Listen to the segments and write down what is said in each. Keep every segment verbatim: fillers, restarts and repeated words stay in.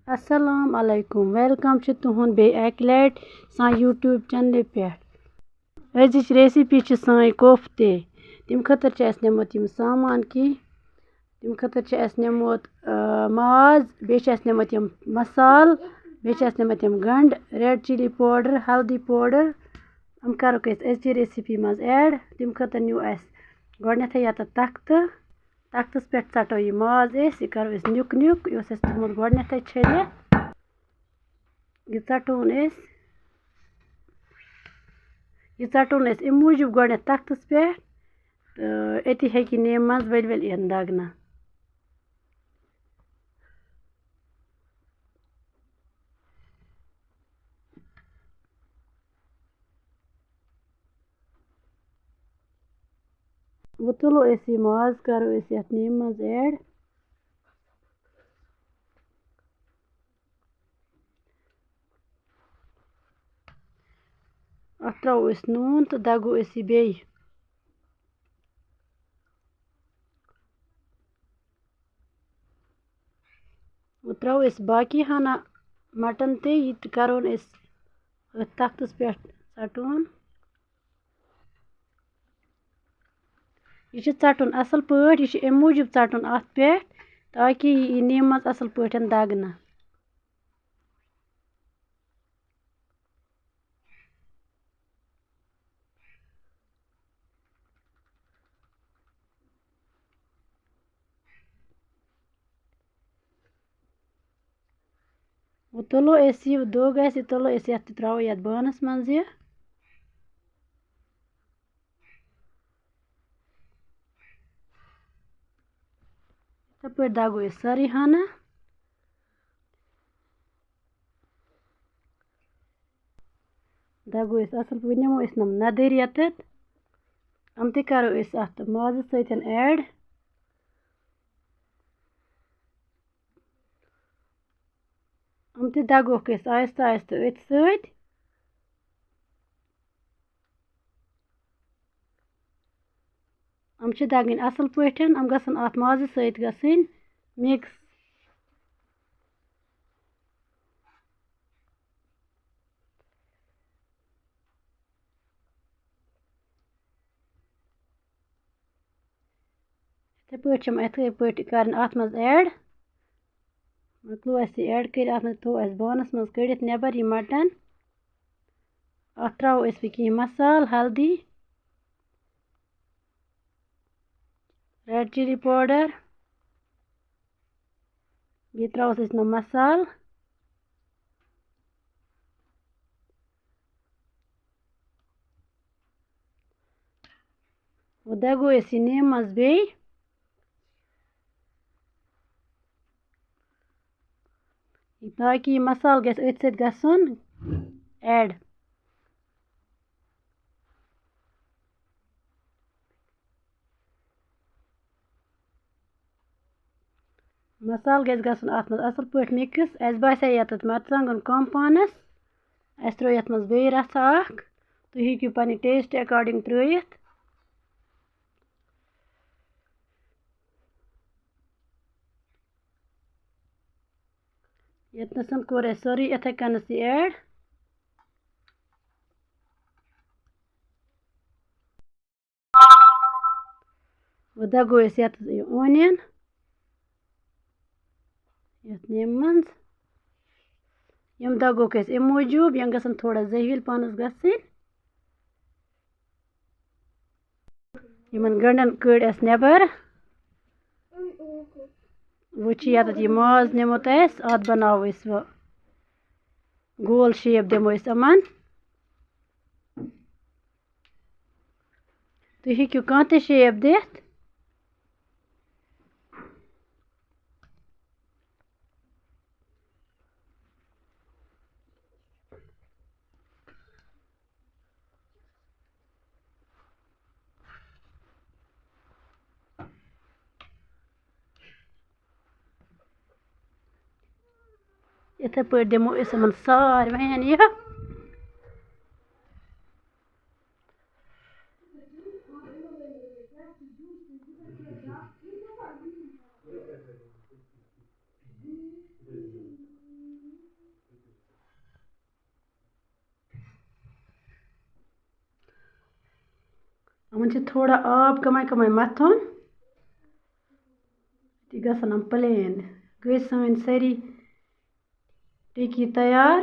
السلام علیکم، ویلکم چھُ تُہُنٛد بیٚیہِ اَکہِ لَٹہِ سانہِ YouTube چینلہِ پٮ۪ٹھ۔ أزِچ ریسیپی چھِ سٲنۍ کوفتے۔ تَمہِ خٲطرٕ چھِ اَسہِ نِمُت یِم سامان کینٛہہ۔ تَمہِ خٲطرٕ چھِ اَسہِ نِمُت، آ، ماز، بیٚیہِ چھِ اَسہِ نِمُت یِم مصالہٕ، بیٚیہِ چھِ اَسہِ نِمُت یِم گنٛڈٕ، ریڈ چِلی پاوڈر، ہلدی پاوڈر۔ یِم کَرُکھ أسۍ أزچہِ ریسیپی منٛز ایڈ۔ تَمہِ خٲطرٕ نیوٗ اَسہِ گۄڈٕنٮ۪تھٕے یَتَتھ تَختہٕ۔ تَختَس پٮ۪ٹھ ژَٹو یہِ ماز أسۍ، یہِ کَرو أسۍ نیُک نیُک، یہِ اوس اَسہِ تھوٚمُت گۄڈٕنٮ۪تھٕے چھٔلِتھ۔ یہِ ژَٹون أسۍ، یہِ ژَٹون أسۍ اَمہِ موٗجوٗب گۄڈٕنٮ۪تھ تَختَس پٮ۪ٹھ، تہٕ أتی ہیٚکہِ یہِ نیمہِ منٛز ؤلۍ ؤلۍ یِن دَگنہٕ۔ وۄنۍ تُلو أسۍ یہِ ماز، کَرو أسۍ یَتھ نیمہِ منٛز ایڈ۔ اَتھ ترٛاوو أسۍ نوٗن تہٕ دَگو أسۍ یہِ بیٚیہِ۔ وۄنۍ ترٛاوو أسۍ باقی ہنا مَٹَن تہِ، یہِ تہِ کَرون أسۍ أتھۍ تَختَس پٮ۪ٹھ ژَٹون۔ یہِ چھُ ژَٹُن اَصٕل پٲٹھۍ، یہِ چھُ اَمہِ موٗجوٗب ژَٹُن اَتھ پٮ۪ٹھ، تاکہِ یہِ یی نیمہِ منٛز اَصٕل پٲٹھۍ دَگنہٕ۔ وۄنۍ تُلو أسۍ یہِ، دوٚگ اَسہِ، یہِ تُلو أسۍ یَتھ تہٕ ترٛاوو یَتھ بانَس منٛز یہِ۔ یِتھَے پٲٹھۍ دَگو أسۍ سٲرٕے ہنا۔ دَگو أسۍ اَصٕل پٲٹھۍ، نِمو أسۍ یِم نَدٕرۍ یَتَتھ۔ یِم تہِ کَرو أسۍ اَتھ مازَس سۭتۍ ایڈ۔ یِم تہِ دَگوکھ أسۍ آہِستہٕ آہِستہٕ أتھۍ سۭتۍ۔ یِم چھِ دَگٕنۍ اَصٕل پٲٹھۍ، یِم گژھن اَتھ مازَس سۭتۍ گژھٕنۍ مِکٕس۔ یِتھَے پٲٹھۍ چھِ یِم یِتھَے پٲٹھۍ کَرٕنۍ اَتھ منٛز ایڈ۔ مۄکلو اَسہِ یہِ ایڈ کٔرِتھ، اَتھ منٛز تھوٚو اَسہِ بانَس منٛز کٔڑِتھ نٮ۪بَر یہِ مَٹَن۔ اَتھ ترٛاوو أسۍ وۄنۍ کینٛہہ مصالہٕ، ہلدی، ریڈ چِلی پاوڈر، بیٚیہِ ترٛاووس أسۍ یِم مصالہٕ۔ وۄنۍ دَگو أسۍ یہِ نیمہِ منٛز بیٚیہِ، تاکہِ یہِ مصالہٕ گژھِ أتھۍ سۭتۍ گژھُن ایڈ۔ مصالہٕ گژھِ گژھُن اَتھ منٛز اَصٕل پٲٹھۍ مِکٕس۔ اَسہِ باسے یَتَتھ مَرژٕوانٛگُن کَم پَہنَس، اَسہِ ترٛٲو یَتھ منٛز بیٚیہِ رَژھا اَکھ۔ تُہۍ ہیٚکِو پنٕنہِ ٹیسٹ according ترٛٲیِتھ۔ ییٚتنَس کوٚر اَسہِ سورُے یِتھَے کٔنَس یہِ ایڈ۔ وۄنۍ دَگو أسۍ یَتھ یہِ اونیَن یَتھ نیمہِ منٛز۔ یِم دَگوکھ أسۍ اَمہِ موٗجوٗب، یِم گژھن تھوڑا زٔہِلۍ پَہنَس گژھٕنۍ۔ یِمَن گَنٛڈَن کٔڑۍ اَسہِ نٮ۪بَر۔ وۄنۍ چھِ یَتَتھ یہِ ماز نِمُت اَسہِ، اَتھ بَناوو أسۍ وۄنۍ گول شیپ دِمو أسۍ یِمَن۔ تُہۍ ہیٚکِو کانٛہہ تہِ شیپ دِتھ۔ یِتھَے پٲٹھۍ دِمو أسۍ یِمَن ساروِیَن یہِ۔ چھِ تھوڑا آب کمٕے کمٕے مَتھُن، تہِ گژھن یِم plain۔ گٔے سٲنۍ سٲری ٹِکی تیار۔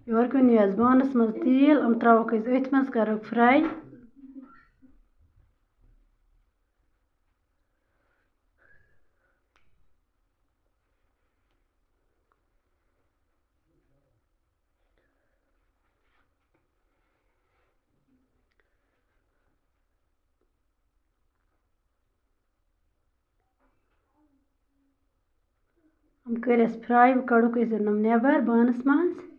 یورٕ کُن نی اَسہِ بانَس منٛز تیٖل، یِم ترٛاوہوکھ أسۍ أتھۍ منٛز، کَرو fry۔ یِم کٔرۍ اَسہِ fry، وۄنۍ کَڑوکھ أسۍ یِم نٮ۪بر بانَس منٛز۔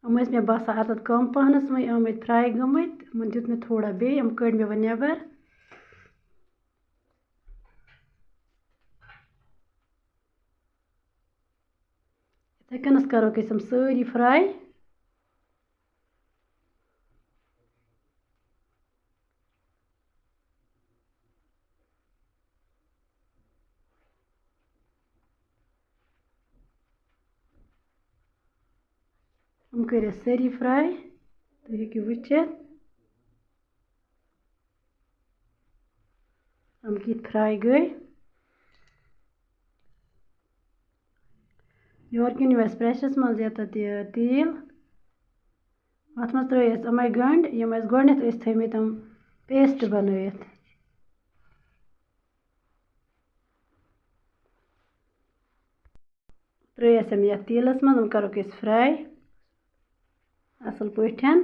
یِم ٲسۍ مےٚ باسان اَتَتھ کَم پَہنَس وۄنۍ آمٕتۍ fry گٔمٕتۍ، یِمَن دیُت مےٚ تھوڑا بیٚیہِ، یِم کٔڑۍ مےٚ وۄنۍ نٮ۪بَر۔ یِتھَے کٔنَس کَروکھ أسۍ یِم سٲری fry۔ یِم کٔرۍ اَسہِ سٲری fry، تُہۍ ہیٚکِو وٕچھِتھ۔ یِم کِتھ fry گٔے۔ یورٕ کِنۍ یِم اَسہِ press منٛز یَتَتھ یہِ تیٖل، اَتھ منٛز ترٛٲے اَسہِ یِمَے گَنٛڈ، یِم اَسہِ گۄڈٕنٮ۪تھ ٲسۍ تھٲیمٕتۍ یِم paste بَنٲیِتھ۔ ترٛٲے اَسہِ یِم یَتھ تیٖلَس منٛز، یِم کَروکھ أسۍ fry اَصٕل پٲٹھۍ۔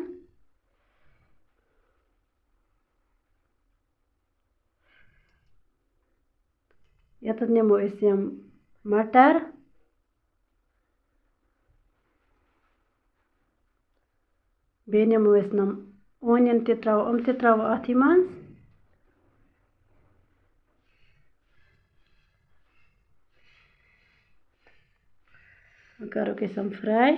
یَتَتھ نِمو أسۍ یِم مَٹر، بیٚیہِ نِمو أسۍ یِم onion تہِ ترٛاوو، یِم تہِ ترٛاوو اَتھٕے منٛز۔ وۄنۍ کَروکھ أسۍ یِم fry۔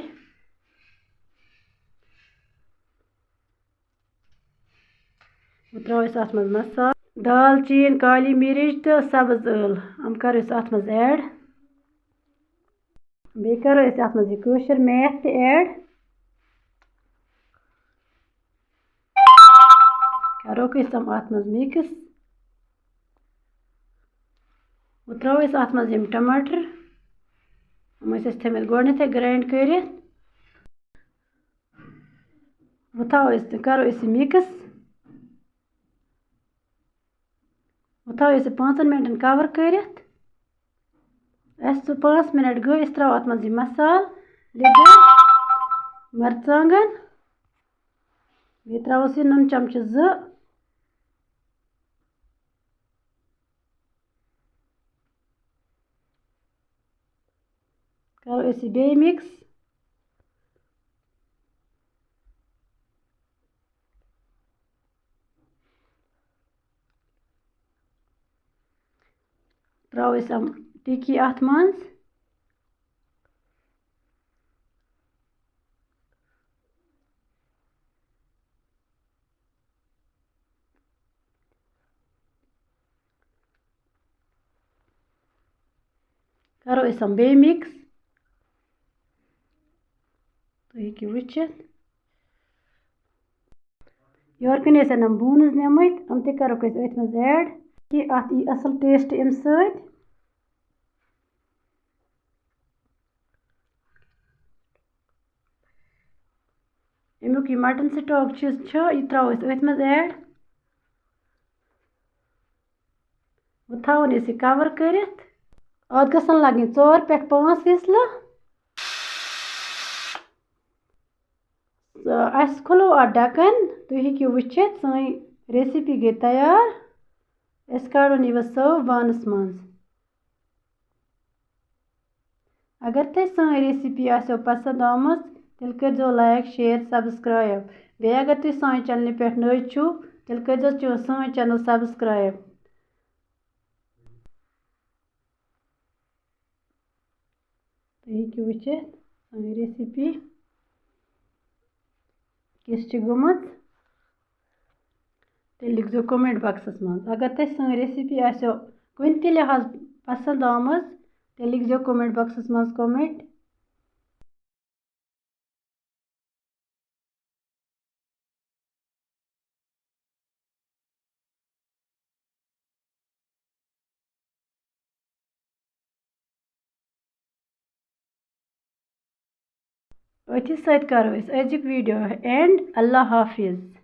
وۄنۍ ترٛاوو أسۍ اَتھ منٛز مصالہٕ، دالچیٖن، کالی مرٕچ تہٕ سبٕز ٲلہٕ۔ یِم کَرو أسۍ اَتھ منٛز add۔ بیٚیہِ کَرو أسۍ اَتھ منٛز یہِ کٲشُر میتھ تہِ add۔ کَروکھ أسۍ یِم اَتھ منٛز mix۔ وۄنۍ ترٛاوو أسۍ اَتھ منٛز یِم ٹماٹر، یِم ٲسۍ اَسہِ تھٲیمٕتۍ گۄڈٕنٮ۪تھٕے grind کٔرِتھ۔ وۄنۍ تھاوو أسۍ، کَرو أسۍ یہِ mix۔ وۄنۍ تھاوو أسۍ یہِ پانٛژَن مِنٹَن cover کٔرِتھ۔ اَسہِ ژٕ پانٛژھ مِنَٹ گٔے، أسۍ ترٛاوو اَتھ منٛز یہِ مصالہٕ، لیٚدٕر، مَرژٕوانٛگَن، بیٚیہِ ترٛاووس یہِ نُن چَمچہٕ زٕ۔ کَرو أسۍ یہِ بیٚیہِ mix۔ ترٛاوو أسۍ یِم ٹِکی اَتھ منٛز۔ کَرو أسۍ یِم بیٚیہِ mix۔ تُہۍ ہیٚکِو وٕچھِتھ۔ یورٕ کُن ٲسۍ اَنان bones نِمٕتۍ، یِم تہِ کَرو أسۍ أتھۍ منٛز add، کہِ اَتھ یی اَصٕل taste اَمہِ سۭتۍ۔ اَمیُک یہِ mutton stock چھُ، چھُ، یہِ ترٛاوو أسۍ أتھۍ منٛز add۔ وۄنۍ تھاوون أسۍ یہِ cover کٔرِتھ۔ اَتھ گژھن لَگٕنۍ ژور پٮ۪ٹھ پانٛژھ whistle۔ اَسہِ کھُلوو اَتھ ڈَکَن، تُہۍ ہیٚکِو وٕچھِتھ، سٲنۍ recipe گٔے تیار۔ أسۍ کَڑون یہِ وۄنۍ serve بانَس منٛز۔ اگر تۄہہِ سٲنۍ recipe آسیو پسنٛد آمٕژ، تیٚلہِ کٔرۍزیو like، share، subscribe۔ بیٚیہِ اگر تُہۍ سانہِ channelہِ پٮ۪ٹھ نٔوۍ چھِو، تیٚلہِ کٔرۍزیو چٲ-، سٲنۍ channel subscribe۔ تُہۍ ہیٚکِو وٕچھِتھ سٲنۍ recipe کِژھ چھِ گٔمٕژ۔ تیٚلہِ لیکھزیو comment boxس منٛز۔ اگر تۄہہِ سٲنۍ recipe آسیو کُنہِ تہِ لحاظ پسنٛد آمٕژ، تیٚلہِ لیکھزیو comment boxس منٛز comment۔ أتھی سۭتۍ کرو أسۍ أزیُک video end۔ اللہ حافظ۔